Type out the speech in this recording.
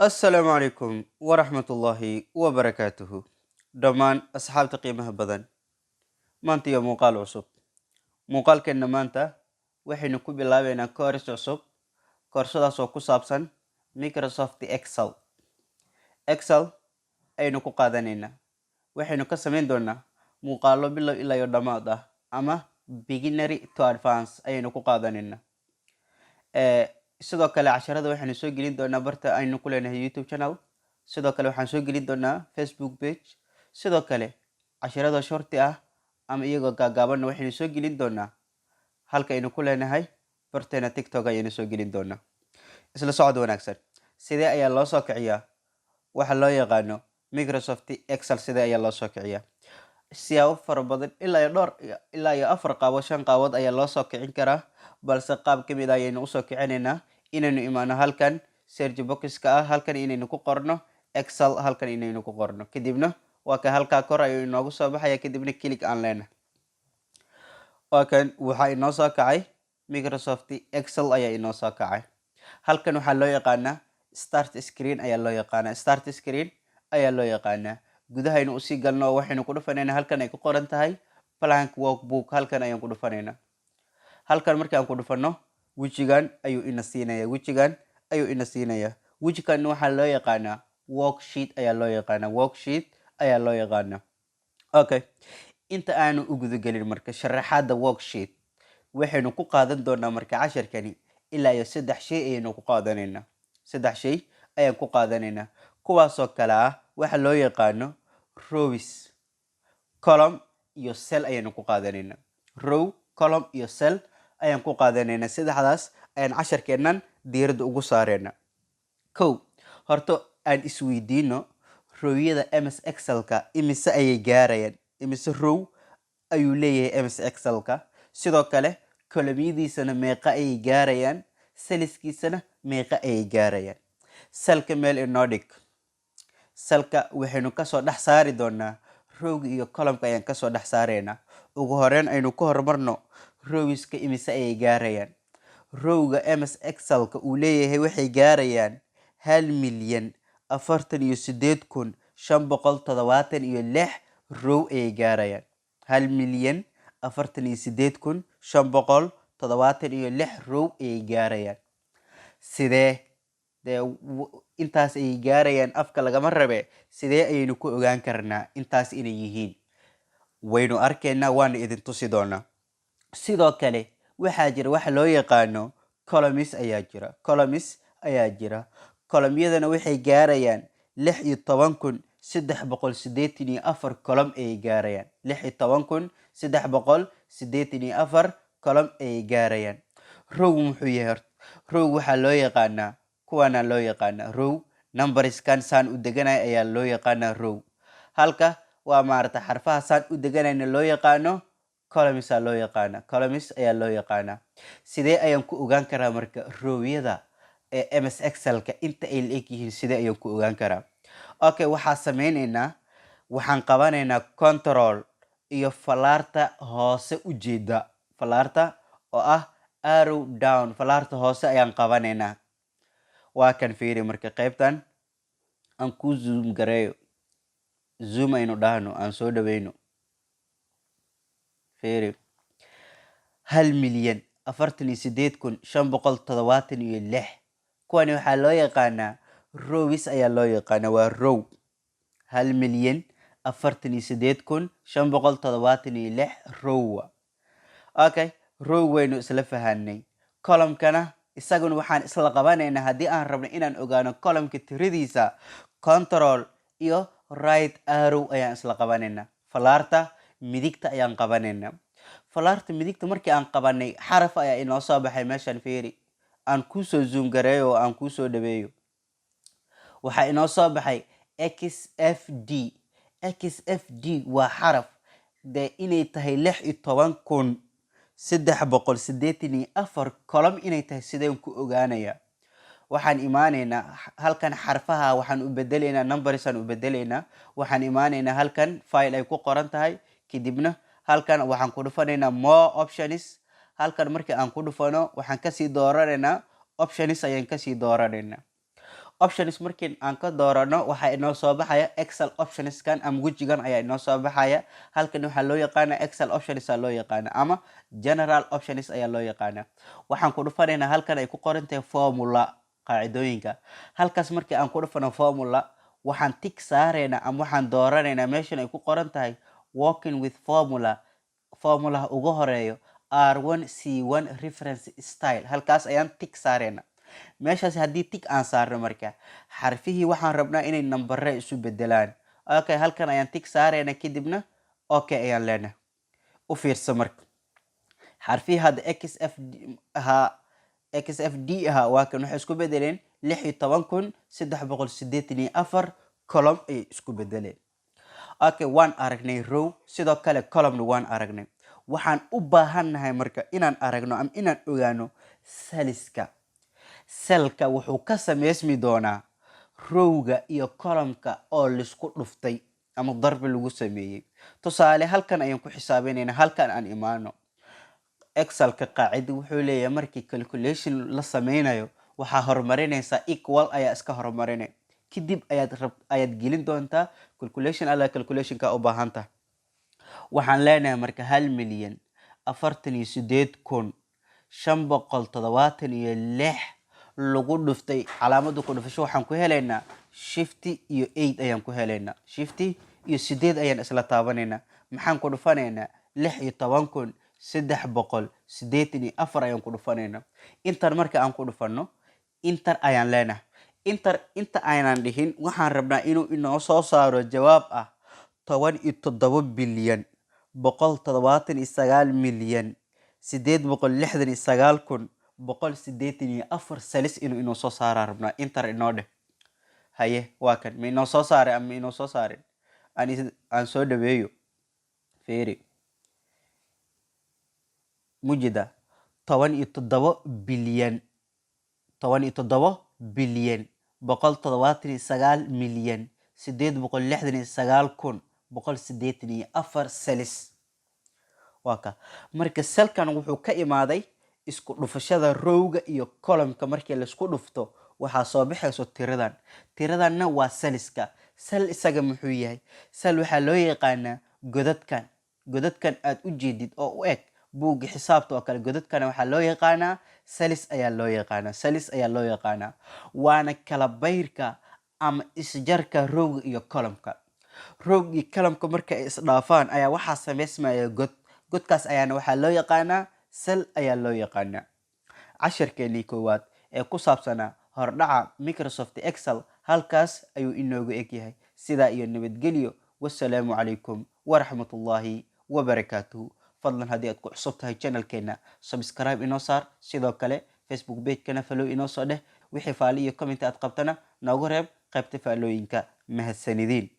Assalaamu calaykum waraxmatullaahi wabarakaatuhu, dhammaan asxaabta qiimaha badan. Maanta iyo muuqaal cusub. Muuqaalkeenna maanta waxaynu ku bilaabeynaa course cusub, koorsadaas oo ku saabsan Microsoft Excel. Excel ayaynu ku qaadanaynaa. Waxaynu ka samayn doonaa muuqaalo bilow ilaa iyo dhammaad ah ama beginner to advance ayaynu ku qaadanaynaa. Sidoo kale casharada waxaynu soo gelin doonaa barta aynu ku leenahay YouTube channel. Sidoo kale waxaan soo gelin doonaa Facebook page. Sidoo kale casharada short ah ama iyagoo gaagaabanna waxaynu soo gelin doonaa halka aynu ku leenahay barteena TikTok ayaynu soo gelin doonaa. Isla socod wanaagsan. Sidee ayaa loo soo kiciyaa waxa loo yaqaano Microsoft Excel? Sidee ayaa loo soo kiciyaa? Siyaabo fara badan, ilaa iyo dhowr, ilaa iyo afar qaabood, shan qaabood ayaa loo soo kicin karaa, balse qaab ka mid ah ayaynu usoo kicinaynaa: inaynu imaano halkan search boxka ah, halkan inaynu ku qorno Excel, halkan inaynu ku qorno, kadibna waa ka halkaa kor ayuu inoogu soo baxaya, kadibna click aan leenahay. Waa kan, waxaa inoo soo kacay Microsoft Excel ayaa inoo soo kacay. Halkan waxaa loo yaqaanaa start screen ayaa loo yaqaanaa, start screen ayaa loo yaqaanaa. Gudahaynu usii galno oo waxaynu ku dhufanaynaa halkan ay ku qoran tahay blank workbook. Halkan ayaan ku dhufanaynaa. Halkan markii aan ku dhufano, wejigan ayuu ina siinaya, wejigan ayuu ina siinaya. Wejigan waxaa loo yaqaanaa worksheet ayaa loo yaqaanaa, worksheet ayaa loo yaqaanaa. Okay, inta aanu u gudagelin marka sharaxaadda worksheet, waxaynu ku qaadan doonaa marka casharkani ilaa iyo saddex shay ayaynu ku qaadanaynaa. Saddex shay ayaan ku qaadanaynaa, kuwaasoo kale ah waxa loo yaqaano rows, column iyo cell ayaynu ku qaadanaynaa. Row, column iyo cell ayaan ku qaadanaynaa. Saddexdaas ayaan casharkeennan diiradda ugu saareyna. Kow, horta aan isweydiino: rowyada MS Excelka imise ayay gaarayaan? Imise row ayuu leeyahay MS Excelka? Sidoo kale columnyadiisana meeqa ayay gaarayaan? Cellskiisana meeqa ayay gaarayaan? Cellka meel inoo dhig. Cellka waxaynu kasoo dhex saari doonaa rowga iyo columnka ayaan kasoo dhex saaraynaa. Ugu horeyn aynu ku horumarno rowska. Imise ayay gaarayaan rowga MS Excelka uu leeyahay? Waxay gaarayaan 1,048,576 row ayay gaarayaan. 1,048,576 row ayay gaarayaan. Sidee dee intaas ayay gaarayaan? Afka lagama rabe, sidee ayaynu ku ogaan karnaa intaas inay yihiin? Waynu arkaynaa, waana idin tusi doonaa. Sidoo kale waxaa jira waxa loo yaqaano columns ayaa jira, columns ayaa jira. Columnyadana waxay gaarayaan 16,384 column ayay gaarayaan. 16,384 column ayay gaarayaan. Row muxuu yahay horta? Row waxaa loo yaqaanaa kuwaana loo yaqaanaa row. Numberskan saan u deganay ayaa loo yaqaanaa row, halka waa maarata xarfaha saan u deganayna loo yaqaano columns aa loo yaqaana, columns ayaa loo yaqaanaa. Sidee ayaan ku ogaan karaa marka rowyada ee MS Excelka inta ay la eg yihiin? Sidee ayaan ku ogaan karaa? Okay, waxaa sameyneynaa, waxaan qabanaynaa Control iyo falaarta hoose ujeeda, falaarta oo ah arrow down, falaarta hoose ayaan qabanaynaa. Waa kan, fiiri marka qaybtan aan ku zoom gareeyo. Zoom aynu dhahno, aan soo dhaweyno. Fiiri, 1,048,576. Kuwani waxaa loo yaqaanaa rows ayaa loo yaqaanaa, waa row. 1,048,576 row. Okay, row waynu isla fahanay. Columnkana isaguna waxaan isla qabanaynaa, haddii aan rabno inaan ogaano columnka tiradiisa, Control iyo right arrow ayaan isla qabanaynaa. Falaarta midigta ayaan qabanaynaa. Falaarta midigta markii aan qabanay, xaraf ayaa inoo soo baxay meeshan. Fiiri, aan kusoo zoom gareeyo oo aan kusoo dhaweeyo. Waxaa inoo soo baxay XFD. XFD waa xaraf dee inay tahay 16,384 column inay tahay. Sideen ku ogaanaya? Waxaan imaanaynaa halkan, xarfaha waxaan u bedelaynaa numbers aan u bedelaynaa. Waxaan imaanaynaa halkan File ay ku qoran tahay, kadibna halkan waxaan ku dhufanaynaa More Options. Halkan markii aan ku dhufano, waxaan kasii dooranaynaa Options ayaan kasii dooranaynaa. Options markii aan ka doorano, waxaa inoo soo baxaya Excel optionskan ama wejigan ayaa inoo soo baxaya. Halkan waxaa loo yaqaana Excel options aa loo yaqaana ama general options ayaa loo yaqaana. Waxaan ku dhufanaynaa halkan ay ku qoran tahay formula, qaacidooyinka. Halkaas markii aan ku dhufano formula, waxaan tick saaraynaa ama waxaan dooranaynaa meeshan ay ku qoran tahay working with formula, formulaha ugu horeeyo R1 C1 reference style. Halkaas ayaan tick saaraynaa. Meeshaas haddii tick aan saarno, marka xarfihii waxaan rabnaa inay nambare isu bedelaan. Okay, halkan ayaan tick saaraynaa, kadibna okay ayaan leenahay. U fiirsa marka, xarfihii hadda XF ahaa, XFD ahaa, waa kan, waxay isku bedeleen 16,384 column ayay isku bedeleen. Okay, waan aragnay row, sidoo kale column waan aragnay. Waxaan u baahannahay marka inaan aragno ama inaan ogaano cellska. Cellka wuxuu ka sameysmi doonaa rowga iyo columnka oo laisku dhuftay ama darbi lagu sameeyey. Tusaale, halkan ayaan ku xisaabinayna. Halkan aan imaano. Excelka qaacida wuxuu leeyahay, markii calculation la sameynayo, waxaa horumarinaysaa equal ayaa iska horumarinay, kadib ayaad rab ayaad gelin doontaa calculation alla calculationka u baahan tahay. Waxaan leenahay marka 1,048,576 lagu dhuftay calaamada ku dhufasho. Waxaan ku helaynaa shift iyo eight ayaan ku helaynaa. Shift iyo sideed ayaan isla taabanaynaa. Maxaan ku dhufanaynaa? 16,384 ayaan ku dhufanaynaa. Intan marka aan ku dhufano, enter ayaan leenahay. Enter inta aynan dhihin, waxaan rabnaa inuu inoo soo saaro jawaab ah 17,179,869,184 cells inuu inoo soo saaraa rabnaa. Enter inoo dheh. Haye, waa kan. Ma inoo soo saaray ama inoo soo saarin? Aan soo dhaweeyo. Fiiri, mujida 17 bilyan, 17,179,869,184 cells waa ka. Marka cellkan wuxuu ka imaaday isku dhufashada rowga iyo columnka. Markii laisku dhufto, waxaa soo baxayso tiradan. Tiradanna waa cellska. Cell isaga muxuu yahay? Cell waxaa loo yaqaanaa godadkan. Godadkan aad u jeedid oo u eg buugga xisaabta oo kale, godadkana waxaa loo yaqaanaa cells ayaa loo yaqaanaa. Cells ayaa loo yaqaanaa, waana kala bayrka ama isjarka rowga iyo columnka. Rowga iyo columnka marka ay isdhaafaan ayaa waxaa samaysmaya god. Godkaas ayaana waxaa loo yaqaanaa cell ayaa loo yaqaanaa. Cashirkeenii koowaad ee ku saabsanaa hordhaca Microsoft Excel halkaas ayuu inoogu egyahay. Sidaa iyo nabadgelyo. Wasalaamu calaykum waraxmatullaahi wabarakaatuhu. Fadlan, haddii aad ku cusub tahay channelkeena, subscribe inoo saar. Sidoo kale Facebook pagekana follow inoo soo dheh. Wixii faali iyo comment aad qabtana noogu reeb qaybta faalooyinka. Mahadsanidin.